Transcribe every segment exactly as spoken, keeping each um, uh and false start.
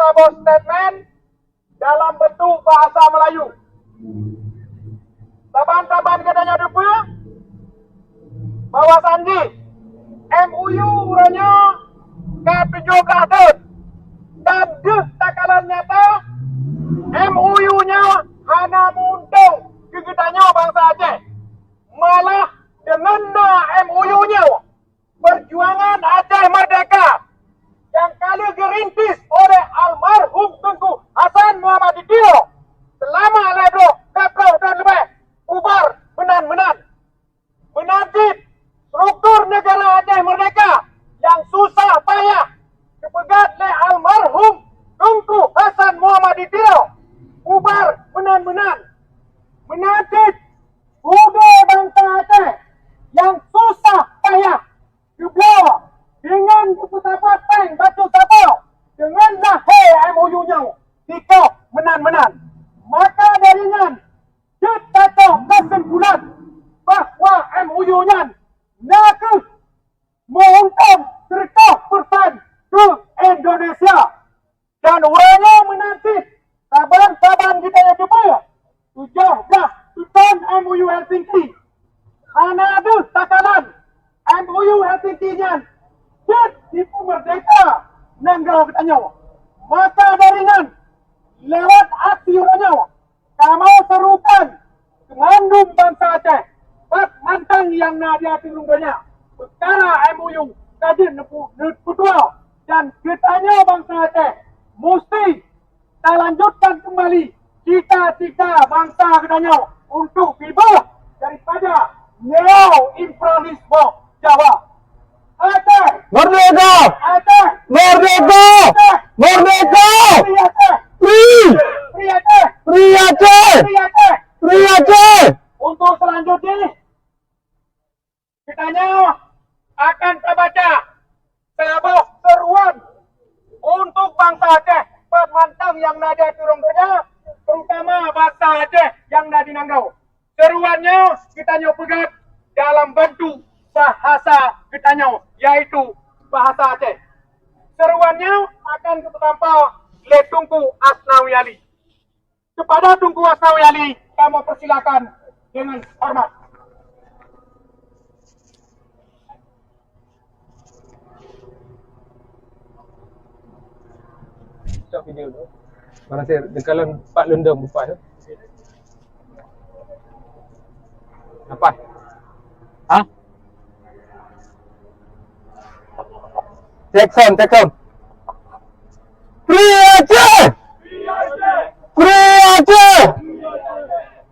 Saboh statement dalam bentuk bahasa Melayu. Saban-saban geutanyoe teupeue bahwa sanjih M O U uroe nyoe ka tujoh blah thon, dan deuh takalon nyata M O U nyoe hana meuuntông keu geutanyoe bansa Aceh. Malah deungon na M O U nyoe, perjuangan Aceh Merdeka yang ka lheueh geurintis oleh almarhum Teungku Hasan Muhammad di Tiro selama lhèe ploh, lhèe ploh thon leubeh bubar meunan-meunan. Meunan cit, struktur negara Aceh Merdeka yang susah payah geupeugöt lé almarhum Teungku Hasan Muhammad di Tiro bubar meunan-meunan. Meunan cit, budaya bansa Aceh yang susah payah geubloe deungon geupeusapat péng bacut saboh deungon lahé M O U nyoe dikoh meunan-meunan. Maka dari nyan, jeuet tatoh keusimpulan bahwa M O U nyan na kheueh meuuntông sireutoh persen keu Indonesia. Dan uroe nyoe meunan cit, saban-saban geutanyoe teupeue, tujoh blah thon M O U Helsinki. Hana deuh takalon M O U Helsinki nyan jeuet jipeumeurdeka nanggroe geutanyoe. Maka dari nyan, lewat aksi uroe nyoe, kamoe serukan keu mandum bansa Aceh, pat mantong nyang na di ateueh rhueng donya, peukara M O U ka jeuet neupu-, neupeutuwoe, dan geutanyoe bansa Aceh musti talanjutkan keumbali cita-cita bansa geutanyoe untuk beubaih daripada neo-imperialisme Jawa. Aceh! Merdeka! Aceh! Merdeka! Aceh! Merdeka! Free Aceh! Free! Free Aceh! Free Aceh! Free Aceh! Free Aceh! Untuk selanjutnya, geutanyoe akan tabaca saboh seruan untuk bansa Aceh pat mantong nyang na di ateueh rhueng donya, terutama bansa Aceh nyang na di nanggroe. Seruan nyoe geutanyoe peugah dalam bentuk bahasa geutanyoe, yaitu bahasa Aceh. Seruan nyoe akan geupeutampa lé Teungku Asnawi Ali. Kepada Teungku Asnawi Ali, kamoe persilakan dengan hormat. Stop video dulu. Mana saya dekat lon Pak London buka tu. Apa? Ha? Take sound, take sound. Free Aceh! Free Aceh!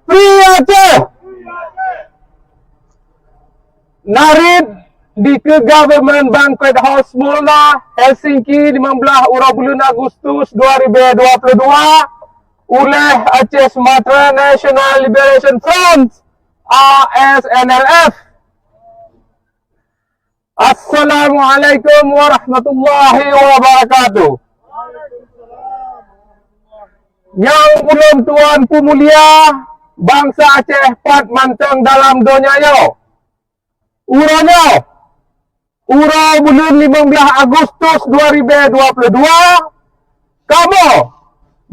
Free Aceh! Narit dikeue Government Banquet Hall Smolna, Helsinki, limong blah uroe buleuen Agustus dua ribu dua puluh dua, uleh Aceh Sumatra National Liberation Front, A S N L F. Assalamualaikum warahmatullahi wabarakatuh. Nyang ulôn tuan peumulia, bansa Aceh pat mantong dalam donya nyoe. Uroe nyoe, uroe buleuen limong blah Agustus dua ribu dua puluh dua, kamoe,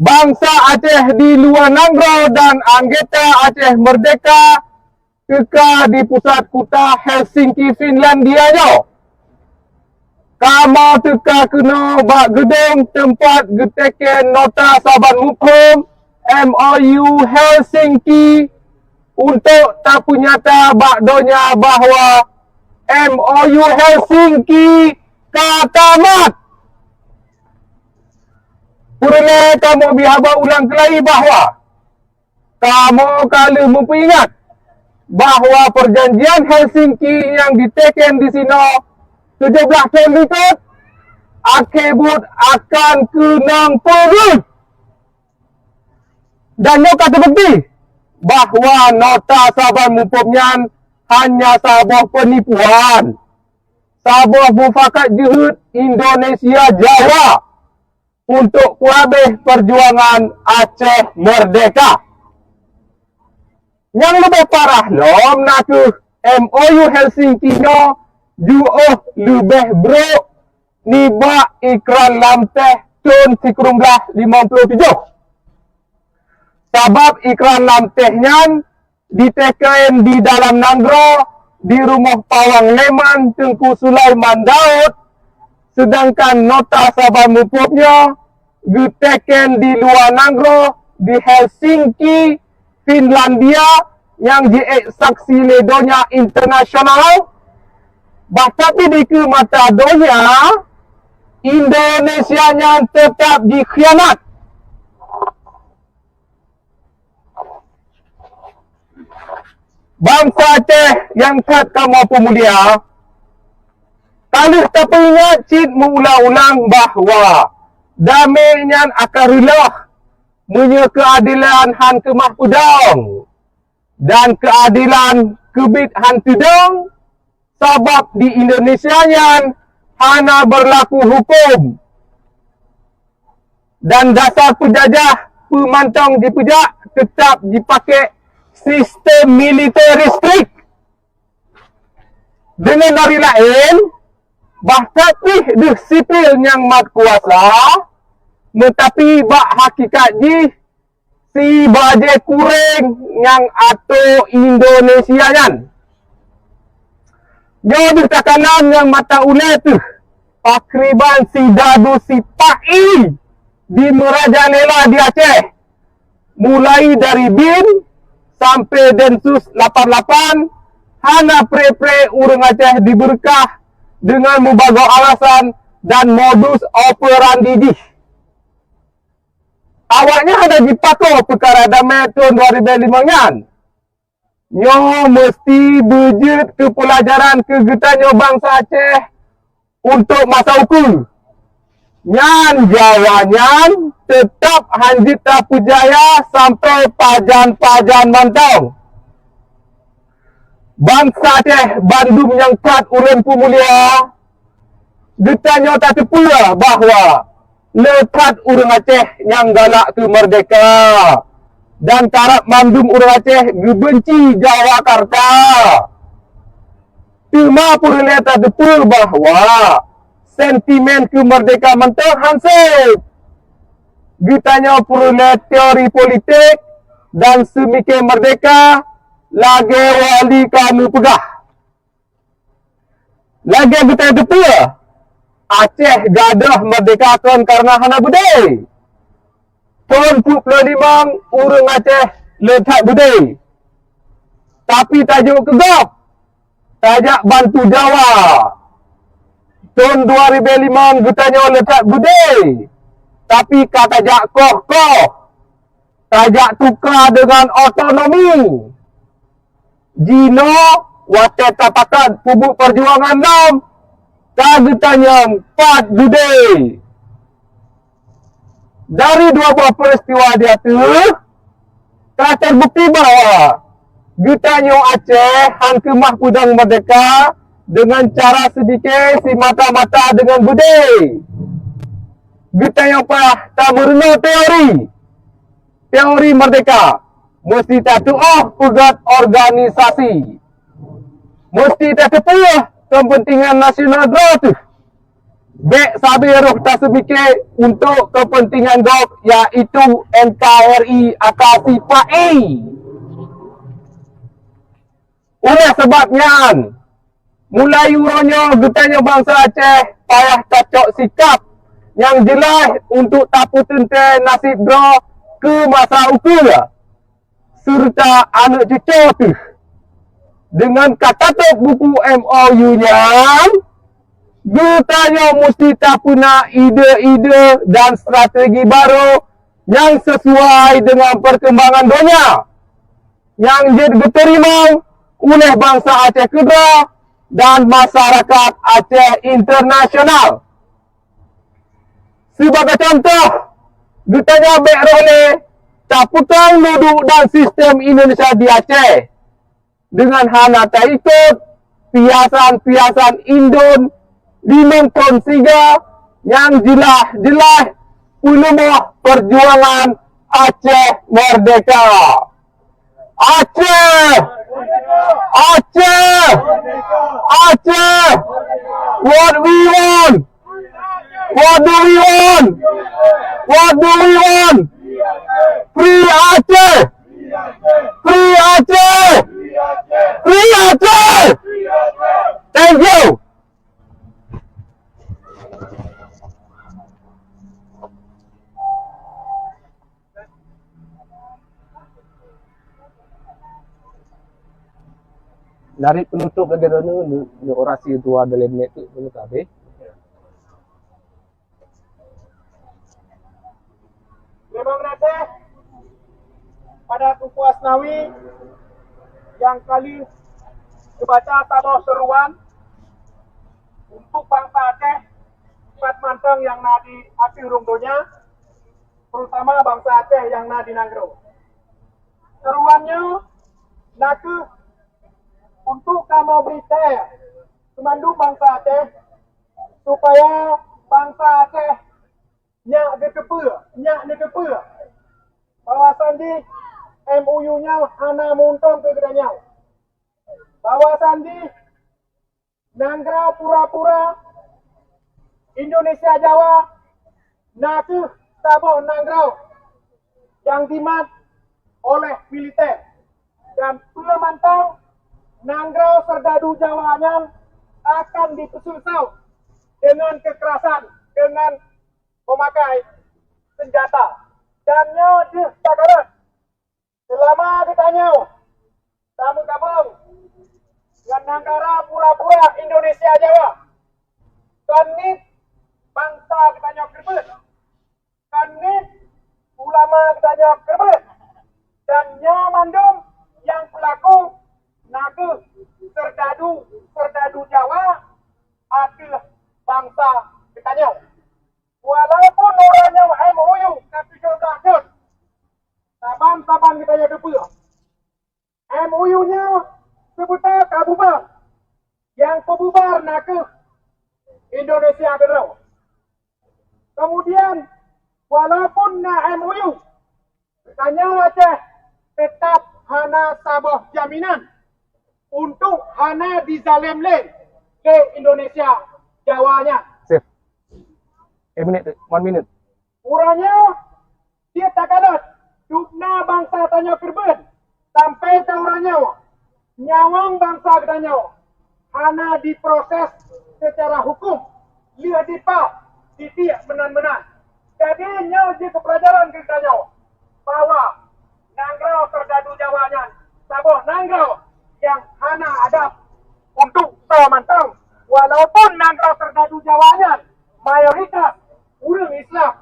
bansa Aceh di luwa nanggroe dan anggota Aceh Merdeka, teuka di pusat kuta Helsinki, Finlandia nyoe. Kamoe teuka keunoe bak geudong teumpat geuteken nota saban muphom M O U Helsinki untuk tapeunyata bak donya bahwa M O U Helsinki ka tamat. Peureulée kamoe bri haba ulang keulayi bahwa kamoe ka lheueh meupeuingat bahwa peujanjian Helsinki nyang jiteken disinoe tujoh blah thon likot akhé buet akan keunong peureuet. Dan nyoe ka teubukti bahwa nota saban muphom nyan hanya saboh peunipuan, saboh mufakat jeuhet Indonesia Jawa untuk peuhabéh peujuangan Aceh Merdeka. Nyang leubeh parah lom na kheueh M O U Helsinki nyoe jiôh leubeh brok nibak ikran lam teh thon sikureueng blaih limong ploh tujoh. Sabab iklan lam teh nyan diteken di dalam nanggroe di rumoh pawang Leman Teungku Sulaiman Daud, seudangkan nota saban muphom nyoe geuteken di luwa nanggroe di Helsinki, Finlandia, nyang jiék saksi lé donya internasional. Bah tapi dikeue mata donya, Indonesia nyan teutab jikhianat. Bansa Aceh nyang that kamoe peumulia, ka lheueh tapeuingat cit meuulang-ulang bahwa damé nyan akan reuloh meunyoe keuadelan han keumah peudong dan keuadelan keubiet han teudong, sabab di Indonesia nyan hana beurlaku huköm. Dan dasar peujajah peumantong jipeujak teutab jipakée sistem militeri strik. Deungon ari laén, bah that pih deuh sipil nyang mat kuasa, meutapi bak hakikat jih si bajée kuréng nyang atoe Indonesia nyan. Nyoe deuh takanan nyang mata ulée teuh pakriban si dadu sipa-i di meurajalela di Aceh, mulai dari bin sampai Densus lapan lapan, hana pre-pre ureuëng Aceh dibeurkah deungon mubagoe alasan dan modus operandi jih. Awaknyan hana jipakoe peukara damé thon dua ribée limong nyan. Nyoe meuseuti beujeuet keu peulajaran keu geutanyoe bansa Aceh untôk masa ukeue. Nyan Jawa nyan teutab han jeuet tapeujaya sampoe pajan-pajan mantong. Bansa Aceh bandum nyang that ulôn peumulia, geutanyoe tateupeue bahwa le that ureuëng Aceh nyang galak keu meurdehka dan karab mandum ureuëng Aceh geubeunci Jawakarta. Teuma peureulée tateupeue bahwa sentimen keu meurdehka mantong hanse. Geutanyoe peureulée teori politik dan seumike meurdehka lagée wali ka neupeugah. Lagée geutanyoe teupeue, Aceh gadôh meurdehka kon kareuna hana beudée. Thon peuet ploh limong ureuëng Aceh le that beudée. Tapi tajok keu gob, tajak bantu Jawa. Thon dua ribée limong geutanyoe le that beudée, tapi ka tajak koh-koh, tajak tuka deungon otonomi. Jinoe watée tapakat peubuet peujuangan lom, ka geutanyong pat beudée. Dari dua boh peuristiwa di ateueh, ka teubukti bahwa geutanyoe Aceh han keumah peudong meurdehka deungon cara seumike simata-mata deungon beudée. Geutanyoe payah tameurunoe teori. Teori meurdehka, meuseuti tatuoh peugét organisasi. Meuseuti tateupeue keupeuntengan nasional droe teuh. Bék sabe roh taseumike untôk keupeuntengan gob, yaitu N K R I atawa sipa-i. Oleh sabab nyan, mulai uroe nyoe geutanyoe bansa Aceh payah tacok sikab nyang jeulaih untuk tapeuteuntée naseb droe keu masa ukeue, seureuta aneuëk cucoe teuh. Deungon ka tatôb buku M O U nyan, geutanyoe musti tapeuna ide-ide dan strategi barô nyang sisuai deungon peurkembangan donya nyang jeuet geuteurimong uleh bansa Aceh keudroe dan masyarakat Aceh internasional. Sibagai cuntoh, geutanyoe bék roh lé tapeukong nuduek dan sistem Indonesia di Aceh deungon hana taikot piasan-piasan indon limong thon siga nyang jeulaih-jeulaih peuleumoh peujuangan Aceh meurdehka. Aceh! Aceh! Aceh! What we want! What do we want? What do we want? Free Aceh! Free Aceh! Free Aceh! Thank you. Dari penutup lagèe droeneuh, neu-, neu orasi dua dalam minit tu, neu ka habéh. Terima kasih pada Teungku Asnawi nyang ka lheueh geubaca saboh seruan untuk bansa Aceh, pat mantong nyang na di ateueh rhueng donya, terutama bansa Aceh nyang na di nanggroe. Seruan nyoe nakeuh untuk kamoe bri kheun keu mandum bansa Aceh, supaya bansa Aceh nyak geuteupeue, nyak neuteupeue bahwa sandi M O U nyoe hana meuuntông keu geutanyoe. Bahwa sandi nanggroe pura-pura Indonesia Jawa nakeuh saboh nanggroe nyang jimat oleh militer, dan peue mantong nanggroe serdadu Jawa nyan akan dipeuseuleusoe deungon keukerasan, deungon meumakai seunjata. Dan nyoe jeuet takalon, seulama geutanyoe tameugabong ngon nanggroe pura-pura Indonesia Jawa, kon niet bansa geutanyoe keureubeuen, kon niet ulama geutanyoe keureubeuen, dan nyoe mandum nyang peulaku nakeuh serdadu-serdadu Jawa ateueh bansa geutanyoe. Walaupun uroe nyoe M O U ka tujoh blaih thon, saban-saban geutanyoe teupeue, M O U nyoe seubeutôi ka bubar, nyang peububar nakeuh Indonesia keudroe. Kemudian, walaupun na M O U, geutanyoe Aceh teutap hana saboh jaminan untuk hana jizalém lé lé Indonesia Jawa nyan. Sip. Eh, minit, one minute. Uroe nyoe, cit takalon, dubna bansa tanyoe keureubeuen, sampai ta uroe nyoe, nyawöng bansa geutanyoe hana diproses secara hukum, lheueh dipat, ditiek meunan-meunan. Jadi, nyoe jeuet keu peulajaran keu geutanyoe, bahwa nanggroe serdadu Jawa nyan saboh nanggroe nyang hana adab untuk soe mantong. Walaupun nanggroe serdadu Jawa nyan mayoritas ureuëng Islam,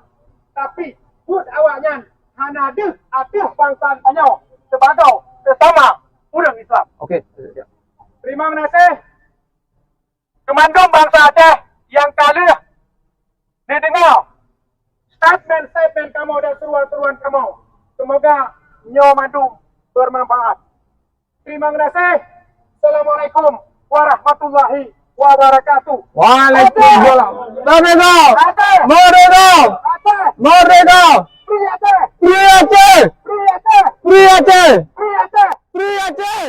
tapi buet awaknyan hana deuh ateueh bansa tanyoe sibagoe sesama ureuëng Islam. Oke. Terima kasih. Keu mandum bansa Aceh nyang ka lheueh neudeungoe statement-statement kamoe dan seruan-seruan kamoe. Semoga nyoe mandum bermanfaat. Terima kasih. Assalamualaikum warahmatullahi wabarakatuh. Waalaikumsalam. Merdeka! Aceh! Merdeka! Aceh! Merdeka! Free Aceh! Free Aceh! Free Aceh! Free Aceh! Free Aceh! Free Aceh!